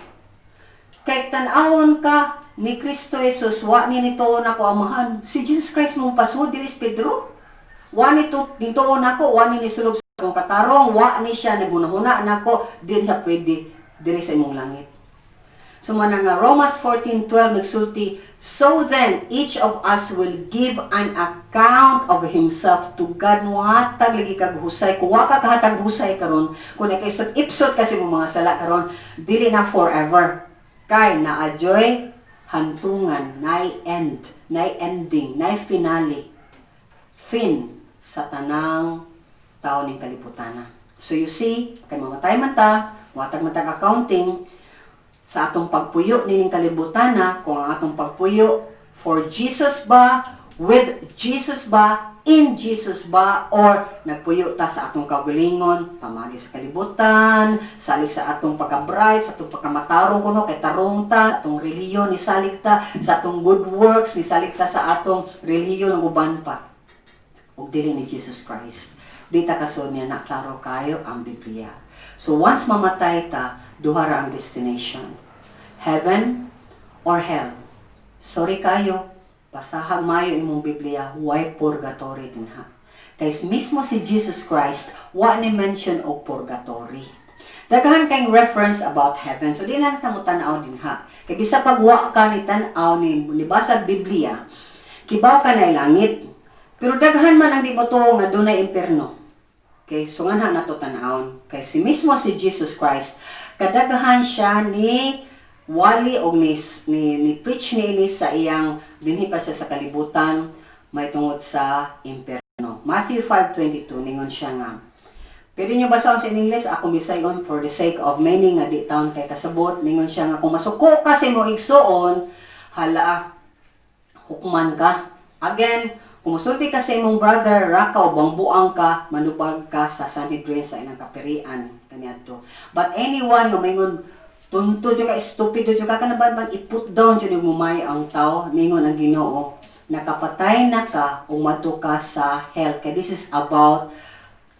Speaker 1: Kay tan-awon ka ni Kristo Jesus, wa ni nituon ako Amahan. Si Jesus Christ mong pasud, dili si Pedro. Wa ni to nituon ako, wa ni nisulob sa akong katarong, wa ni siya naghunahuna nako, di siya pwede diri sa imong langit. So man nga Romans 14:12 nagsulti, "So then each of us will give an account of himself to God." Muhatag lagi kag husay. Kung wa ka kahatag husay karon, kung nakaisot ipsot kasi mo mga sala karon, dili na forever. Kay naadyoy hantungan, naay end, naay ending, naay finale. Fin sa tanang tao ning kalibutana. So you see, kay mamatay man ta, muhatag man tag accounting sa atong pagpuyo nining kalibutana, kung ang atong pagpuyo for Jesus ba, with Jesus ba, in Jesus ba, or nagpuyo ta sa atong kaugalingon, pamagi sa kalibutan, salig sa atong pagka-bright, sa atong pagkamatarong kuno, kay tarong ta, sa atong relihiyon, nisalig ta, sa atong good works, nisalig ta sa atong relihiyon ug uban pa. Ug dili ni Jesus Christ. Di ta kasulod niya na klaro kayo ang Biblia. So once mamatay ta, duha ra ang destination. Heaven or hell. Sorry kayo, basahag mayo imong Biblia, why purgatory dinha? Kay mismo si Jesus Christ, wa ni mention og purgatory. Daghan kay reference about heaven. So di lang ta mo tan-aw dinha. Kay bisa pag wa ka ni tan-aw ni basag Biblia, kibaw ka na langit. Pero daghan man ang di mo tuo nga dunay impierno. Okay, so nga na to tan-awon. Kay si mismo si Jesus Christ, kadaghan siya ni wali og ni preach ni sa iyang dinhi pa siya sa kalibutan may tungod sa impierno. Matthew 5:22, ningon siya nga, pwede nyo basahon sa English, ako bisayon for the sake of many nga di taon kay kasabot. Ningon siya nga kung masuko ka sa imong igsuon, hala, hukman ka. Again, kung musulti ka sa imong brother, raka o buang ka, manubag ka sa Sanhedrin, sa ilang kapirian kaniadto. But anyone nga maingon, "Tunto jud ka, stupido jud ka," kana ba bang i-put down jud mo may ang tao, ningon ang Ginoo, nakapatay na ka o madto ka sa hell. Kay this is about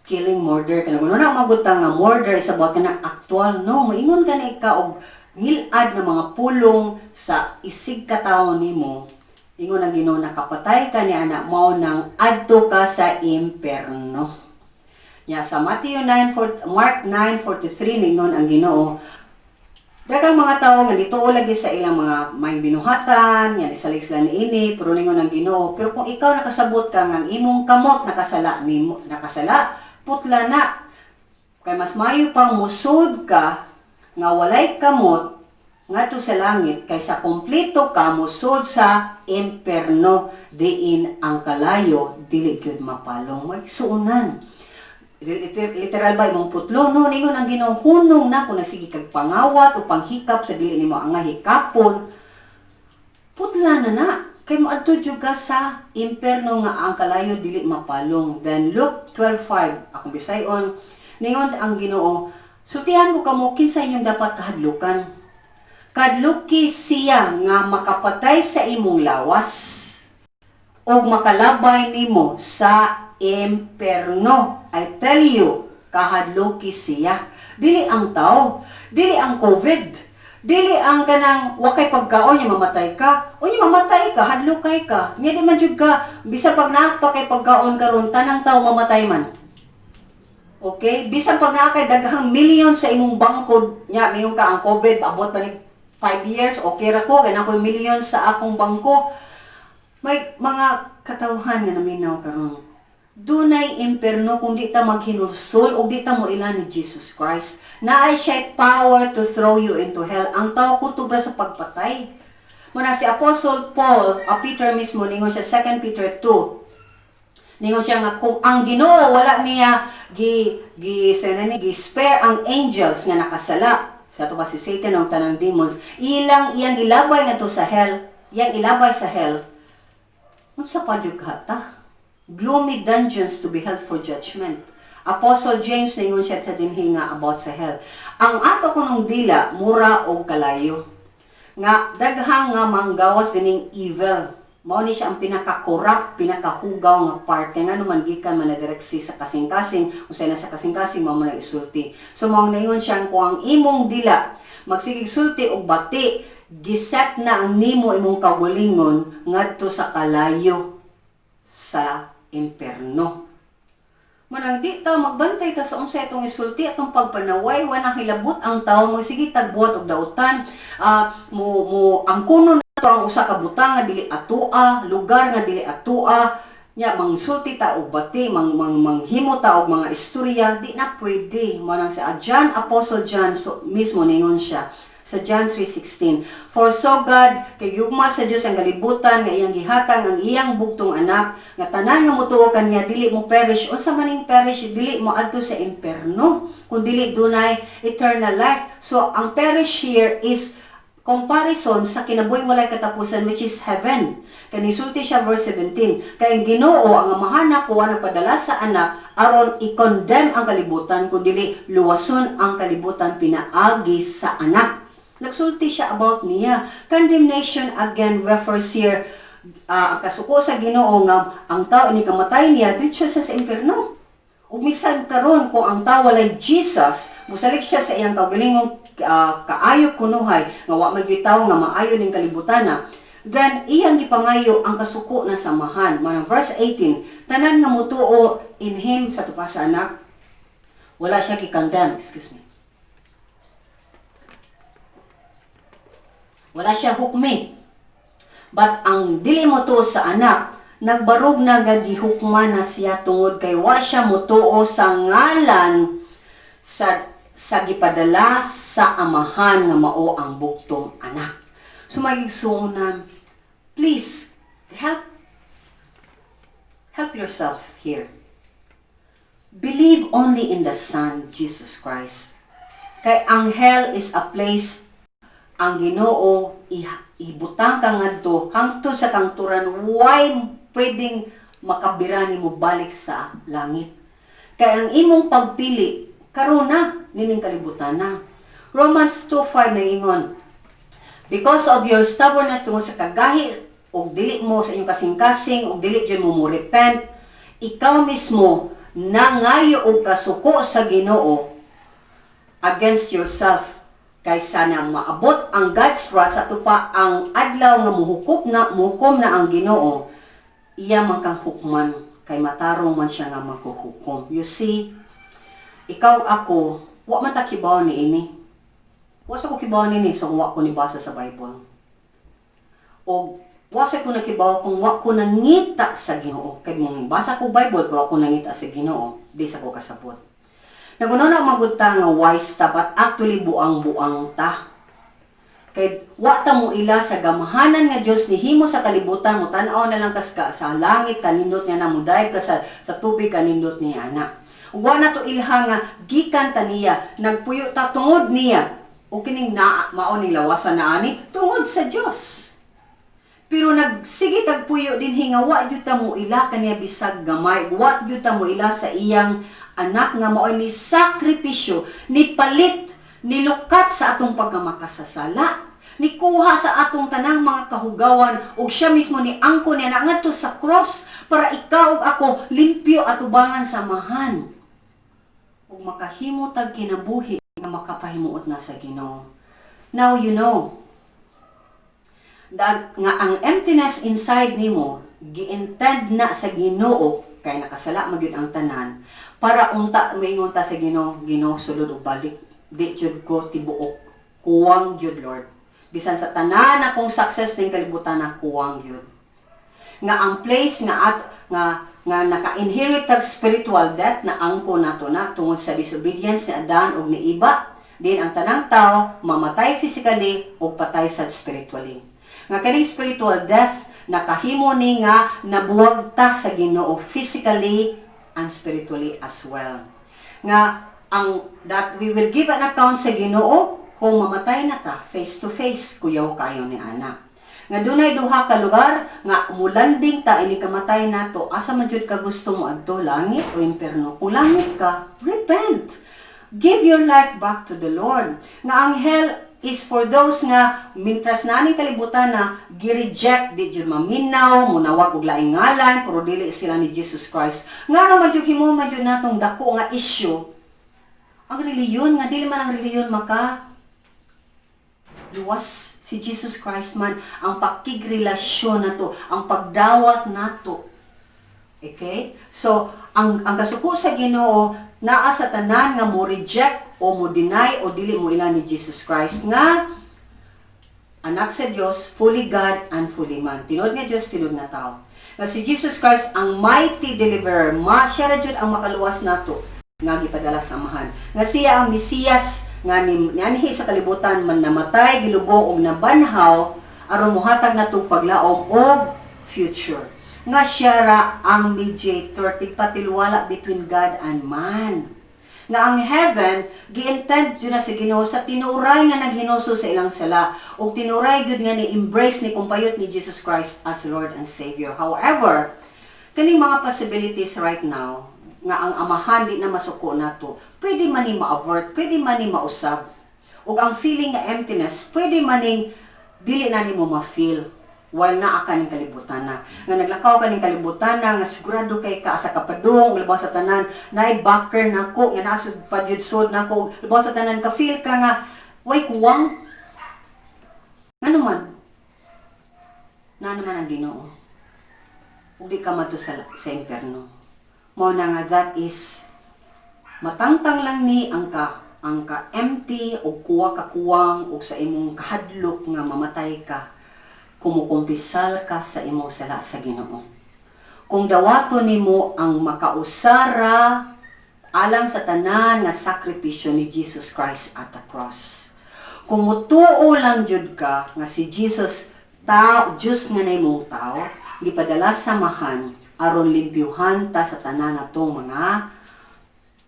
Speaker 1: killing, murder kana kuno na maguta nga murder is about kana actual, no, moingon ka na ika og ngilad nga mga pulong sa isig katawo nimo, ingon ang Ginoo, nakapatay ka ni ana, mao nang adto ka sa imperno. Nya sa Matthew 9 Mark 9:43, ningon ang Ginoo, daghang mga tao nga nituo lagi sa ilang mga may binuhatan, yan isalig sila niini, pero ningon ang Ginoo, pero kung ikaw nakasabot ka nga ang imong kamot nakasala nimo, nakasala, putla na. Kay mas mayo pang musud ka nga walay kamot ngadto sa langit kaysa kompleto ka musud sa imperno diin ang kalayo dili gyud mapalong. Magsuunan. Literal ba imong putlo? No, ningon ang Ginoo, hunong na kung nagsige kag pangawat o panghikap sa dili nimo ang hikapon. Putla na na. Kay moadto jud ka sa imperno nga ang kalayo dili mapalong. Then Luke 12:5, akong bisayon, ningon ang Ginoo, "Sultihan ko kamo kinsa inyong dapat kahadlukan. Kahadluki siya nga makapatay sa imong lawas o makalabay nimo sa imperno. I tell you, kahadluki siya." Dili ang tao, dili ang COVID, dili ang kanang wakay pagkaon niya mamatay ka. O niya mamatay ka, hadlokay ka. Niya di man jud ka, bisa pag naa pa kay pagkaon karon, tanang tao mamatay man. Okay? Bisan pag naa kay daghang million sa imong bangko, nya mayon ka ang COVID abot pa ni 5 years, okay ra ko kay naa koy million sa akong bangko. May mga katawhan nga naminaw karon. Dunay imperno kung di ta maghinulsol o di ta mo ila ni Jesus Christ. Naay siya power to throw you into hell. Ang tao kutob ra sa pagpatay. Muna si Apostle Paul, a Peter mismo, ningon siya 2 Peter 2, ningon siya nga kung ang Ginoo wala niya gi gi sana ni gi spare ang angels nga nakasala sa ato pa si Satan ang tanang demons, ilang iyang gilabay ngadto sa hell, iyang ilabay sa hell, unsa pa jud ka ta? Gloomy dungeons to be held for judgment. Apostle James, ningon siya sa dinhi nga about sa hell. Ang ato kunong dila mura og kalayo. Nga daghang nga manggawas dining evil. Mao ni siya ang pinaka-corrupt, pinakahugaw nga part. Kaya nga naman gikan man nadireksi sa kasing-kasing, unsay na sa kasing-kasing mao mo na isulti. So mao ningon siya, kung ang imong dila magsigig sulti og bati, giset na ang nimo imong kaugalingon ngadto sa kalayo sa imperno. Manang di ta magbantay ta sa unsa itong isulti atong pagpanaway, wala hilabot ang tao magsige tagbuhat og dautan, mo mo ang kuno nato ang usa ka butang nga dili atoa, lugar nga dili atoa, nya mangsulti ta og bati, mang, mang manghimo ta og mga istorya, di na pwede. Manang sa John, Apostle John so, mismo ningon siya sa John 3:16, "For so God kay gugma sa Dios ang kalibutan nga iyang gihatag ang iyang bugtong anak nga tanan nga motuo kaniya dili mo perish." Unsa man ning perish? Dili mo adto sa imperno kun dili dunay eternal life. So ang perish here is comparison sa kinabuhing walay katapusan, which is heaven. Kani sulti siya verse 17, "Kay ang Ginoo ang Amahan ko nagpadala sa anak aron i-condemn ang kalibutan kun dili luwason ang kalibutan pinaagi sa anak." Nagsulti siya about niya. Condemnation again refers here, ang kasuko sa Ginoo nga ang tao ini kamatay niya dito siya sa impierno. Ug misan karon kung ang tao walay Jesus, musalik siya sa iyang kaugalingong kaayo kunuhay nga wa man gyud tawo nga maayo ning kalibutan na. Then iyang gipangayo ang kasuko na samahan. Manang verse 18, tanan nga mutuo in him sa tupa sa anak, wala siya gi-condemn, excuse me. Wala siya hukmi. But ang dili mo sa anak, nagbarog na gagihukma na siya tungod kay wa siya motuo sa ngalan sa gipadala sa Amahan nga mao ang bugtong anak. So magigsuonan, please help yourself here. Believe only in the Son, Jesus Christ. Kay ang hell is a place ang Ginoo ibutang ka ngadto hangtod sa kangturan, why pwedeng makabira nimo balik sa langit. Kay ang imong pagpili karon na nining kalibutan na. Romans 2:5 nangingon, "Because of your stubbornness," tungod sa kagahi og dili mo sa inyong kasing-kasing og dili jud mo mo repent, ikaw mismo nangayo og kasuko sa Ginoo against yourself kaysa na maabot ang God's wrath sa tupa ang adlaw nga muhukom na muhukom na ang Ginoo, iya man kang hukman kay matarong man siya nga maghuhukom. You see, ikaw, ako, wa man ta kibaw ni ini. Wa sa ko kibaw nini, so wa ko ni basa sa Bible. O wa sa ko nakibaw kung wa ko nangita sa Ginoo. Kay mong basa ko Bible pero ako nangita sa Ginoo, di sa ko kasabot. Naguna na magud ta nga wise ta, but actually buang-buang ta. Kay wa ta mo ila sa gamahanan nga Dios nihimo sa kalibutan, mo tan-aw na lang kas ka sa langit kanindot niya na, mo dive ka sa tubig kanindot niya na. Wa nato ilha nga gikan ta niya, nagpuyo ta tungod niya. O kining na mao ning lawasan na ani tungod sa Dios. Pero nagsige tag puyo dinhi nga wa gyud ta mo ila kaniya bisag gamay, wa gyud ta mo ila sa iyang anak nga maoy ni sakripisyo, ni palit, nilukat sa atong pagkamakasasala, nikuha sa atong tanang mga kahugawan ug siya mismo ni angkon niya ngadto sa cross para ikaw ug ako limpyo atubangan sa Amahan ug makahimo tag kinabuhi nga makapahimuot na sa Ginoo. Now you know that nga ang emptiness inside nimo gi-intend na sa Ginoo kay nakasala magyud ang tanan para unta moingon ta sa Ginoo, "Ginoo, sulod og balik, di jud ko tibuok, kuwang jud, Lord. Bisan sa tanan akong success ning kalibutan na, kuwang jud." Nga ang place nga at nga nga naka-inherit tag spiritual death na angko nato na tungod sa disobedience ni Adan ug ni Eva din, ang tanang tao mamatay physically ug patay sa spiritually, nga kaning spiritual death nakahimo ni nga nabuwag ta sa Ginoo physically and spiritually as well, nga ang that we will give an account sa Ginoo kung mamatay na ta face to face, kuyaw kayo ni ana nga dunay duha ka lugar nga mulanding ta ini kamatay nato. Asa man jud ka gusto mo adto, langit o impierno? Kung langit ka, repent, give your life back to the Lord. Nga ang hell is for those nga mintras na ning kalibutan na gi-reject, di jud maminaw, munawag og laing ngalan pero dili sila ni Jesus Christ. Nga man jud himo man jud natong dako nga issue ang reliyon, nga dili man ang reliyon maka luwas, si Jesus Christ man, ang pakigrelasyon nato, ang pagdawat nato. Okay? So, ang kasuko sa Ginoo naa sa tanan nga mo reject o mo deny o dili mo ila ni Jesus Christ nga anak sa Dios, fully God and fully man. Tinuod nga Dios, tinuod nga tao. Nga si Jesus Christ ang mighty deliverer, ma siya ra jud ang makaluwas nato nga gipadala sa Amahan. Nga siya ang Mesiyas nga ni nianhi sa kalibutan man, namatay, gilubong ug nabanhaw aron mohatag nato paglaom og future. Nga siya ra ang mediator, tigpatilwala between God and man. Nga ang heaven gi-intend jud na sa Ginoo sa tinuray nga naghinuso sa ilang sala ug tinuray gyud nga ni embrace, ni kumpayot ni Jesus Christ as Lord and Savior. However, kaning mga possibilities right now nga ang Amahan di na masuko nato, pwede man ni ma-avert, pwede man ni mausab. Ug ang feeling nga emptiness, pwede man ning dili na nimo ma-feel while naa ka ning kalibutan na. Nga naglakaw ka ning kalibutan na, nga sigurado kay ka sa kapadung, labaw sa tanan, naay backer nako, nga naa pa jud sud nako, labaw sa tanan ka feel ka nga way kuwang. Ngano man? Na naman ang Ginoo. Ug di ka madto sa impierno. Mao na nga that is matangtang lang ni ang ka empty o kuwa ka kuwang og sa imong kahadlok nga mamatay ka kumukumpisal ka sa imong sala sa Ginoo. Kung dawaton nimo ang makausara alang sa tanan nga sakripisyo ni Jesus Christ at the cross. Kung mutuo lang jud ka nga si Jesus tao, Diyos nga nahimong tao, gipadala sa Amahan aron limpyuhan ta sa tanan natong mga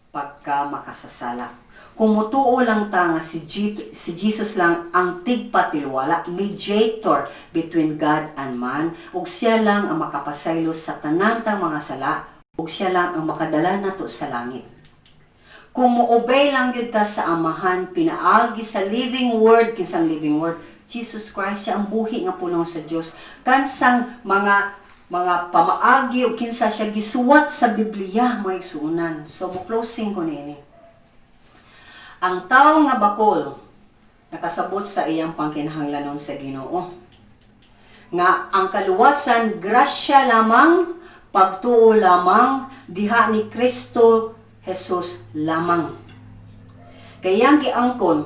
Speaker 1: pagka makasasala. Kung mutuo lang ta nga si Jesus lang ang tigpatilwala, mediator between God and man, ug siya lang ang makapasaylo sa tanan tang mga sala, ug siya lang ang makadala nato sa langit. Kung mo-obey lang gyud ta sa Amahan pinaagi sa living word, kinsang living word? Jesus Christ, siya ang buhi nga pulong sa Dios. Kansang mga pamaagi ug kinsa siya gisuwat sa Biblia, mga igsuonan. So mo closing ko niini. Ang tao nga bakol nakasabot sa iyang pangkinahanglanon sa Ginoo. Nga ang kaluwasan grasya lamang, pagtuo lamang diha ni Kristo Jesus lamang. Kay iyang giangkon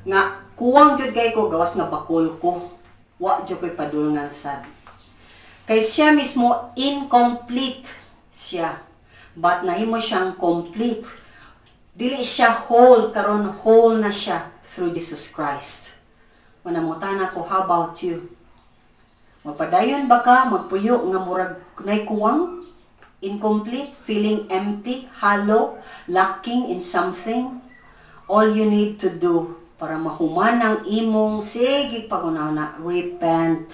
Speaker 1: nga kuwang jud kay ko gawas nga bakol ko. Wa jud ko'y padulngan sad. Kay siya mismo incomplete siya. But nahimo siyang complete. Dili siya whole, karon whole na siya through Jesus Christ. Manamutana ko, how about you? Magpadayon ba ka, magpuyo nga murag nay kuwang? Incomplete, feeling empty, hollow, lacking in something? All you need to do para mahuman ang imong sige paghunahuna, repent.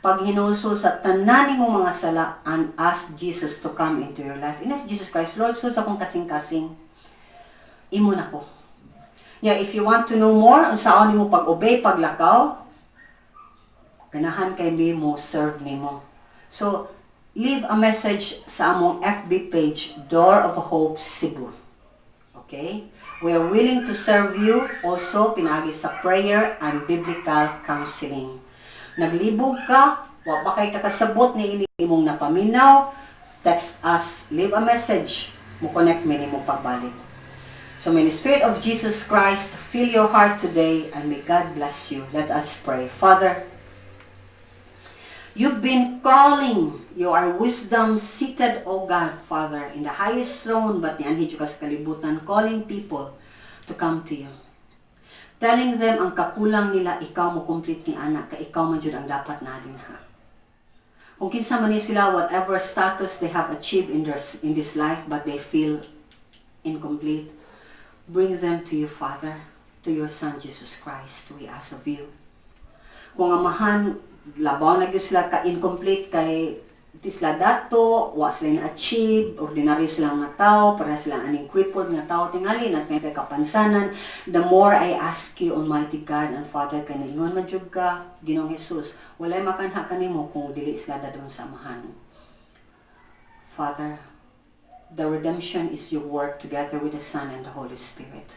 Speaker 1: Paghinulsol sa tanan nimong mga sala and ask Jesus to come into your life. And ask Jesus Christ, "Lord, sulod sa akong kasing-kasing. Imo na ko." Yeah, if you want to know more, unsaon nimo pag-obey, paglakaw, ganahan kay mi mo serve nimo. So, leave a message sa among FB page, Door of Hope Cebu. Okay? We are willing to serve you also pinaagi sa prayer and biblical counseling. Naglibog ka, wa pa kay kakasabot ni ini imong napaminaw, text us, leave a message, mo connect mi nimo pagbalik. So may the Spirit of Jesus Christ fill your heart today and may God bless you. Let us pray. Father, you've been calling. You are wisdom seated, O God, Father, in the highest throne, but nianhi ka sa kalibutan, calling people to come to you. Telling them ang kakulang nila, ikaw mo complete ni ana, ka ikaw man jud ang dapat na dinha. Kung kinsa man ni sila, whatever status they have achieved in this life, but they feel incomplete, bring them to you, Father, to your Son, Jesus Christ, we ask of you. Kung amahan, labaw na gyud sila ka-incomplete kay di sila dato, wa sila na-achieve, ordinaryo silang nga tao, para sila aning crippled nga tao, tingali na kay kapansanan. The more I ask you, Almighty God and Father, kay naingon man jud ka, Ginoong Jesus, walay makanha kanimo kung dili sila dadon sa Amahan. Father, the redemption is your work together with the Son and the Holy Spirit.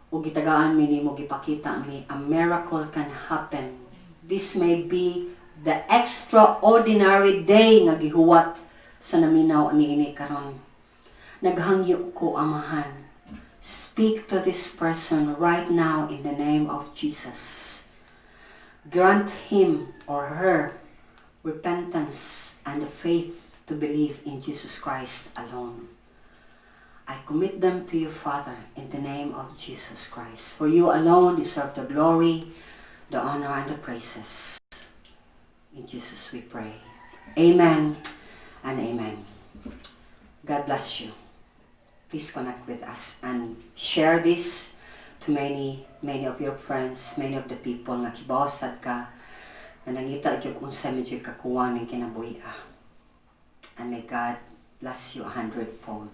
Speaker 1: Ug gitagaan mi nimo, gipakita mi, a miracle can happen. This may be the extraordinary day nga gihuwat sa naminaw niini karon. Naghangyo ko, Amahan. Speak to this person right now in the name of Jesus. Grant him or her repentance and the faith to believe in Jesus Christ alone. I commit them to you, Father, in the name of Jesus Christ. For you alone deserve the glory, the honor, and the praises. In Jesus we pray. Amen and amen. God bless you. Please connect with us and share this to many, many of your friends, many of the people nga kibaw sad ka na nangita jud unsa man jud kakuwang ning kinabuhi. And may God bless you a hundredfold.